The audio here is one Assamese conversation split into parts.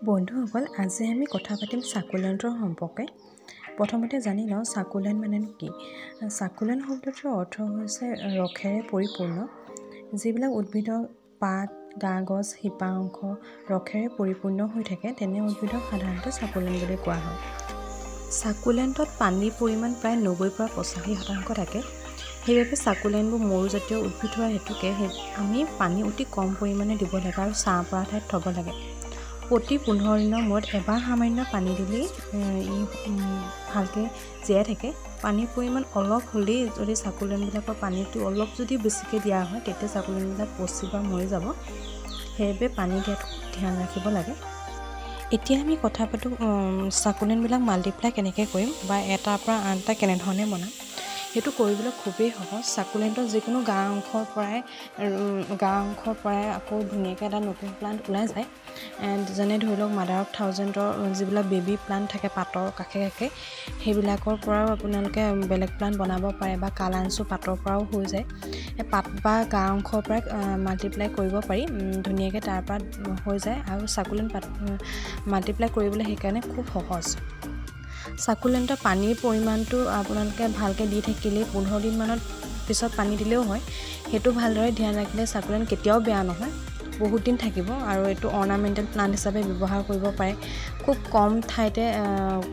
বন্ধুসকল, আজি আমি কথা পাতিম চাকুলেণ্টৰ সম্পৰ্কে। প্ৰথমতে জানি লওঁ চাকুলেণ্ট মানেনো কি। চাকুলেণ্ট শব্দটোৰ অৰ্থ হৈছে ৰসেৰে পৰিপূৰ্ণ। যিবিলাক উদ্ভিদৰ পাত, গা গছ, শিপা অংশ ৰসেৰে পৰিপূৰ্ণ হৈ থাকে, তেনে উদ্ভিদক সাধাৰণতে চাকুলেণ্ট বুলি কোৱা হয়। চাকুলেণ্টত পানীৰ পৰিমাণ প্ৰায় 90ৰ পৰা 85% থাকে। সেইবাবে চাকুলেণ্টবোৰ মৰুজাতীয় উদ্ভিদ হোৱা হেতুকে আমি পানী অতি কম পৰিমাণে দিব লাগে আৰু ছাঁ পৰা ঠাইত থ'ব লাগে। প্ৰতি 15 দিনৰ মূৰত এবাৰ সামান্য পানী দিলেই ই ভালকৈ জীয়াই থাকে। পানীৰ পৰিমাণ অলপ হ'লেই যদি চাকুলেণ্টবিলাকৰ পানীটো অলপ যদি বেছিকৈ দিয়া হয়, তেতিয়া চাকুলেণ্টবিলাক পচি বা মৰি যাব। সেইবাবে পানী দিয়াত খুব ধ্যান ৰাখিব লাগে। এতিয়া আমি কথা পাতোঁ চাকুলেণ্টবিলাক মাল্টিপ্লাই কেনেকৈ কৰিম বা এটাৰ পৰা আন এটা কেনেধৰণে বনাম। সেইটো কৰিবলৈ খুবেই সহজ। চাকুলেণ্টৰ যিকোনো গা অংশৰ পৰাই আকৌ ধুনীয়াকৈ এটা নতুন প্লাণ্ট ওলাই যায়। যেনে ধৰি লওক, মাদাৰ অফ থাউজেণ্ডৰ যিবিলাক বেবী প্লাণ্ট থাকে পাতৰ কাষে কাষে, সেইবিলাকৰ পৰাও আপোনালোকে বেলেগ প্লাণ্ট বনাব পাৰে বা কালাঞ্চু পাতৰ পৰাও হৈ যায়। পাত বা গা অংশৰ পৰাই মাল্টিপ্লাই কৰিব পাৰি, ধুনীয়াকৈ তাৰ পৰা হৈ যায় আৰু চাকুলেণ্ট পাত মাল্টিপ্লাই কৰিবলৈ সেইকাৰণে খুব সহজ। চাকুলেণ্টৰ পানীৰ পৰিমাণটো আপোনালোকে ভালকৈ দি থাকিলেই, 15 দিনমানত পিছত পানী দিলেও হয়, সেইটো ভালদৰে ধ্যান ৰাখিলে চাকুলেণ্ট কেতিয়াও বেয়া নহয়, বহুত দিন থাকিব আৰু এইটো অৰ্ণামেণ্টেল প্লাণ্ট হিচাপে ব্যৱহাৰ কৰিব পাৰে। খুব কম ঠাইতে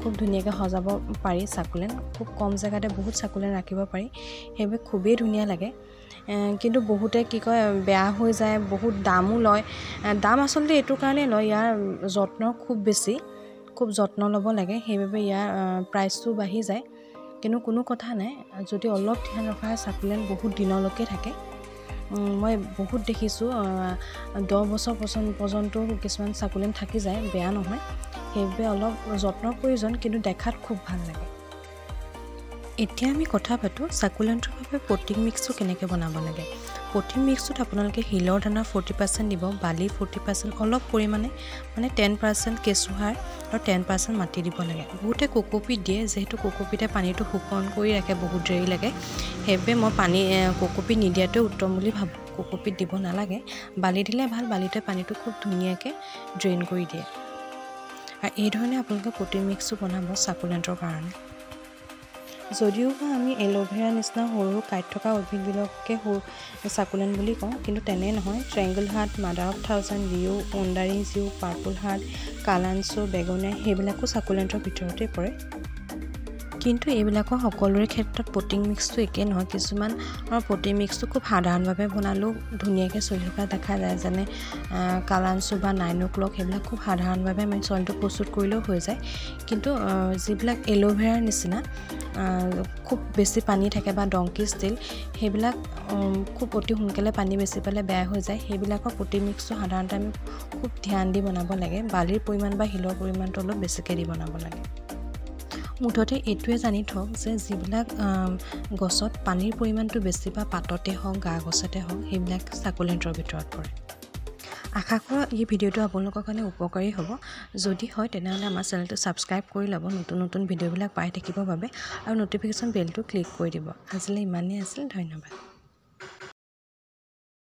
খুব ধুনীয়াকৈ সজাব পাৰি চাকুলেণ্ট। খুব কম জেগাতে বহুত চাকুলেণ্ট ৰাখিব পাৰি, সেইবাবে খুবেই ধুনীয়া লাগে। কিন্তু বহুতে কি কয়, বেয়া হৈ যায়, বহুত দামো লয়। দাম আচলতে এইটো কাৰণেই লয়, ইয়াৰ যত্ন খুব বেছি, খুব যত্ন ল'ব লাগে, সেইবাবে ইয়াৰ প্ৰাইচটো বাঢ়ি যায়। কিন্তু কোনো কথা নাই, যদি অলপ ধ্যান ৰখা হয়, চাকুলেণ্ট বহুত দিনলৈকে থাকে। মই বহুত দেখিছোঁ, 10 বছৰ পৰ্যন্ত কিছুমান চাকুলেণ্ট থাকি যায়, বেয়া নহয়। সেইবাবে অলপ যত্নৰ প্ৰয়োজন, কিন্তু দেখাত খুব ভাল লাগে। এতিয়া আমি কথা পাতোঁ চাকুলেণ্টৰ বাবে পটিং মিক্সটো কেনেকৈ বনাব লাগে। পটিং মিক্সটোত আপোনালোকে শিলৰ দানা 40% দিব, বালি 40% অলপ পৰিমাণে, মানে 10% কেঁচুসাৰ আৰু 10% মাটি দিব লাগে। বহুতে কোকোপিট দিয়ে, যিহেতু কোকোপিটে পানীটো শোষণ কৰি ৰাখে বহুত দেৰি লাগে, সেইবাবে মই পানী কোকোপিট নিদিয়াটোৱে উত্তম বুলি ভাবোঁ। কোকোপিট দিব নালাগে, বালি দিলে ভাল। বালিটোৱে পানীটো খুব ধুনীয়াকৈ ড্ৰেইন কৰি দিয়ে। আৰু এই ধৰণে আপোনালোকে পটিং মিক্সটো বনাব চাকুলেণ্টৰ কাৰণে। যদিওবা আমি এল'ভেৰা নিচিনা সৰু কাঁইট থকা উদ্ভিদবিলাককে সৰু চাকুলেণ্ট বুলি কওঁ, কিন্তু তেনে নহয়। Triangle heart, mother of thousand, Rio, wandering Jew, purple heart, kalanchoe, begonia, সেইবিলাকো চাকুলেণ্টৰ ভিতৰতেই পৰে। কিন্তু এইবিলাকৰ সকলোৰে ক্ষেত্ৰত পটিং মিক্সটো একেই নহয়। কিছুমানৰ পটিং মিক্সটো খুব সাধাৰণভাৱে বনালেও ধুনীয়াকৈ চলি থকা দেখা যায়, যেনে কালাঞ্চু বা নাইন অ' ক্লক, সেইবিলাক খুব সাধাৰণভাৱে আমি চইলটো প্ৰস্তুত কৰিলেও হৈ যায়। কিন্তু যিবিলাক এল'ভেৰাৰ নিচিনা খুব বেছি পানী থাকে বা ডংকিজ টেইল, সেইবিলাক খুব অতি সোনকালে পানী বেছি পালে বেয়া হৈ যায়। সেইবিলাকৰ পটিং মিক্সটো সাধাৰণতে আমি খুব ধ্যান দি বনাব লাগে। বালিৰ পৰিমাণ বা শিলৰ পৰিমাণটো অলপ বেছিকৈ দি বনাব লাগে। মুঠতে এইটোৱে জানি থওক যে যিবিলাক গছত পানীৰ পৰিমাণটো বেছি বা পাততে হওক, গা গছতে হওক, সেইবিলাক চাকুলেণ্টৰ ভিতৰত পৰে। আশা কৰোঁ এই ভিডিঅ'টো আপোনালোকৰ কাৰণে উপকাৰী হ'ব। যদি হয়, তেনেহ'লে আমাৰ চেনেলটো ছাবস্ক্ৰাইব কৰি ল'ব নতুন নতুন ভিডিঅ'বিলাক পাই থাকিবৰ বাবে আৰু ন'টিফিকেশ্যন বেলটো ক্লিক কৰি দিব। আজিলৈ ইমানেই আছিল, ধন্যবাদ।